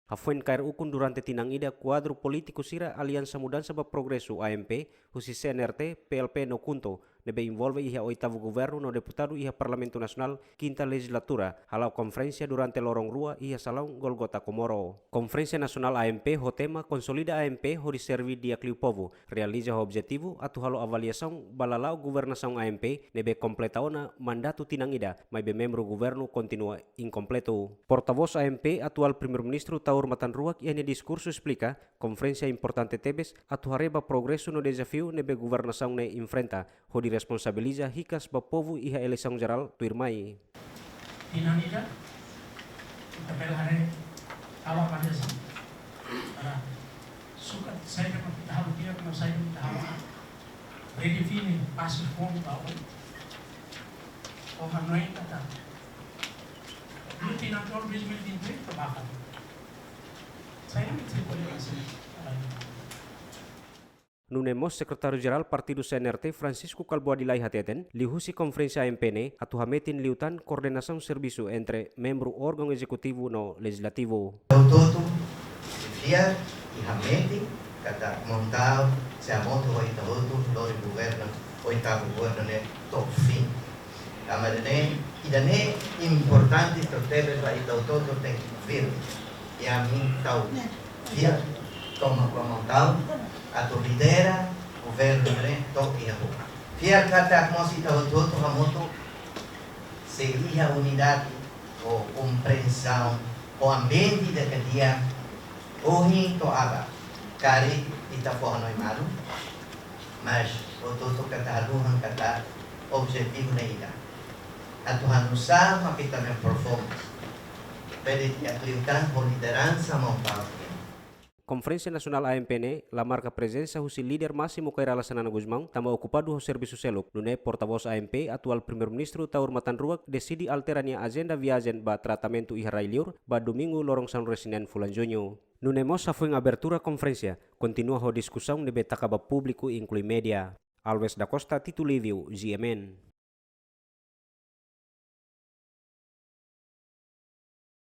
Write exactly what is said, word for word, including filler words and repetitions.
Hafoin kaer ukun durante tinan ida kuadru polítiku sira Aliansa Mudansa ba Progresu, A M P, husi C N R T, P L P no KHUNTO, ne'ebé envolve iha oitavu governu no deputadu iha Parlamentu Nasionál, kinta lejizlatura, hala'o konferénsia durante loron rua iha salaun Golgota Comoro. Konferénsia Nasionál A M P ho tema Konsolida A M P hodi serví di'ak liu povu, realiza ho objetivu atu halo avaliasaun ba lala'ok governasaun A M P ne'ebé kompleta ona mandatu tinan ida, maibé membru governu kontinua inkompletu. Portavós A M P, atuál Primeiru-Ministru Taur Matan Ruak iha nia diskursu esplika, konferénsia importante tebes atu haree ba progresu no dezafiu ne'ebé governasaun ne'e enfrenta, hodi responsabiliza hikas ba povu iha eleisaun jerál tuirmai. Tinan ida, ita bele haree, halo avaliasaun. Para sukat saida mak ita halo di'ak, no saida mak ita halo, redefine pasus foun ba oin. Ou hanoin katak, no tinan tolu dois mil e vinte e oito ita baku. Saida mak ita sei ko'alia hanesan ne'e. Nune'e mós Sekretáriu-Jerál Partidu C N R T, Francisco Kalbuadi Lay hateten, liuhusi konferénsia A M P ne'e atu hametin liután koordenasaun servisu entre membru órgaun ezekutivu no lejizlativu. Ita hotu-hotu sei fiar i hamete katak Montaun sei hamutuk ho ita hotu lori governu, oitavu governu ne'e to'o fin. Tanba ne'e, ida-ne'e importante tebes ba ita hotu-hotu tenke firme. I ami tau fiar tomak ba Montaun atu lidera governu ne'e to'o iha rua. Fiar katak mós ita hotu-hotu hamutuk sei iha unidade ho komprensaun, ho ambiente ida ke di'ak, ohin to'o aban. Karik ita fó hanoin malu, mas hotu-hotu katak haluhan katak objetivu ne'e ida. Atu halo saida mak ita-nia performance bele di'ak liután ho lideransa Montaun. Konferénsia Nasionál A M P ne'e la marka prezensa husi líder másimu Kay Rala Xanana Gusmão, tanba okupadu ho servisu seluk. Nune'e portavós A M P, atuál Primeiru-Ministru Taur Matan Ruak, deside altera nia ajenda viajen ba tratamentu iha rai-liur ba domingu loron sanulu-resin-neen fulan Juñu. Nune'e mós hafoin abertura konferénsia, kontinua ho diskusaun ne'ebé taka ba públiku inklui média. Alves da Costa, Tito Livio, G M N.